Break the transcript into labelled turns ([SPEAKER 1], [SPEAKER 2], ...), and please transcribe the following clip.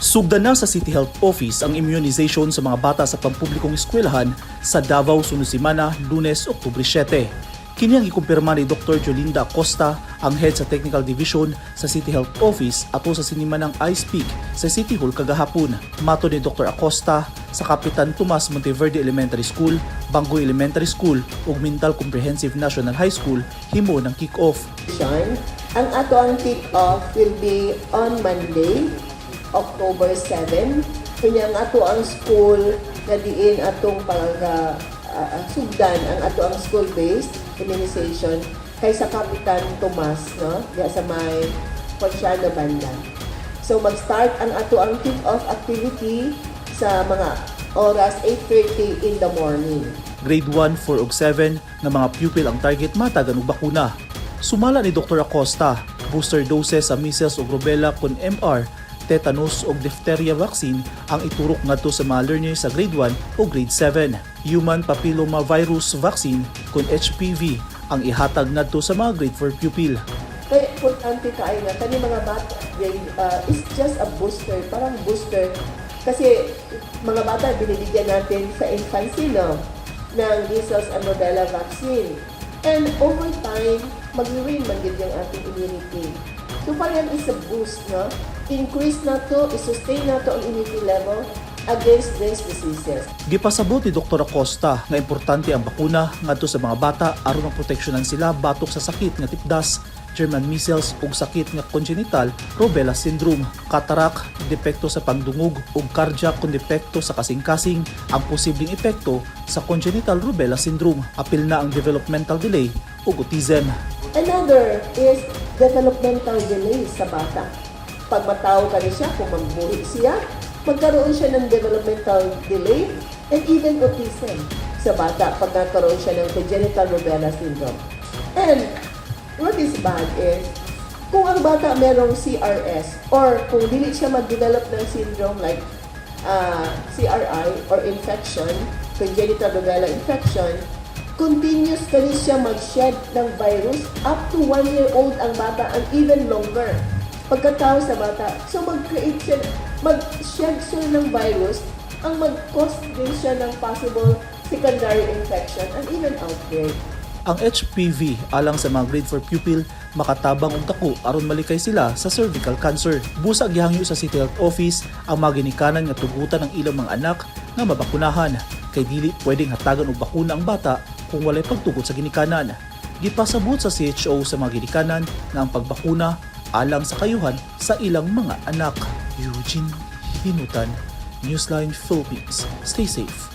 [SPEAKER 1] Sugdan na sa City Health Office ang immunization sa mga bata sa pampublikong eskwelahan sa Davao sunod semana, Lunes, Oktubre 7. Kini ang ikumpirma ni Dr. Jolinda Acosta, ang head sa Technical Division sa City Health Office, ato sa sinimanang iSpeak sa City Hall kagahapon. Matod ni Dr. Acosta, sa Kapitan Tomas Monteverde Elementary School, Bangoy Elementary School ug Mintal Comprehensive National High School himo ng kick-off.
[SPEAKER 2] Sean, ang ato ang kick-off will be on Monday, October 7. Kunya ang ato ang school nga diin atong pag sugdan ang ato ang school-based immunization kay sa Kapitan Tomas, no, diya sa may Ponciano banda. So mag-start ang ato ang kick-off activity sa mga oras 8:30 in the morning.
[SPEAKER 1] Grade 1, 4 ug 7 nga mga pupil ang target matagan og bakuna. Sumala ni Dr. Acosta, booster doses sa measles ug rubella kon MR, tetanus ug diphtheria vaccine ang iturok ngadto sa mga learners sa grade 1 o grade 7. Human papillomavirus vaccine kon HPV ang ihatag ngadto sa mga grade 4 pupil.
[SPEAKER 2] Kaya importante kaayo nga kani mga bata grade is just a booster, parang booster kasi mga bata binibigyan natin sa infancy, no, ng measles and rubella vaccine. And over time, mag-wane man gyud yung ating immunity. So parang is a boost, no? Increase na to, i-sustain na to ang immunity level against these diseases.
[SPEAKER 1] Gipasabot ni Dr. Acosta nga importante ang bakuna ngadto sa mga bata aron maproteksyonan sila batok sa sakit nga tipdas, German measles ug sakit nga congenital rubella syndrome, cataract, depekto sa pagdungog ug cardiac kun depekto sa kasing-kasing ang posibleng epekto sa congenital rubella syndrome. Apil na ang developmental delay ug autism.
[SPEAKER 2] Another is developmental delay sa bata. Pag matawo ka ni siya, kung magbuhi siya, magkaroon siya ng developmental delay and even autism sa bata pag nagkaroon siya ng congenital rubella syndrome. And what is bad is, kung ang bata merong CRS or kung dili siya mag-develop ng syndrome like CRI or infection, congenital rubella infection, continuous kani siya mag-shed ng virus up to 1 year old ang bata and even longer. Pagkatao sa bata, so mag-create siya, mag-shed siya ng virus, ang mag-cause din siya ng possible secondary infection and even outbreak.
[SPEAKER 1] Ang HPV alang sa mga grade 4 pupil makatabang og dako aron malikay sila sa cervical cancer. Busa gihangyo sa City Health Office ang mga ginikanan nga tugutan ang ilang mga anak nga mabakunahan kay dili pwedeng hatagan og bakuna ang bata kung walay pagtugot sa ginikanan. Gipasabot sa CHO sa mga ginikanan nga ang pagbakuna alang sa kayuhan sa ilang mga anak. Eugene Hinutan, Newsline Philippines. Stay safe.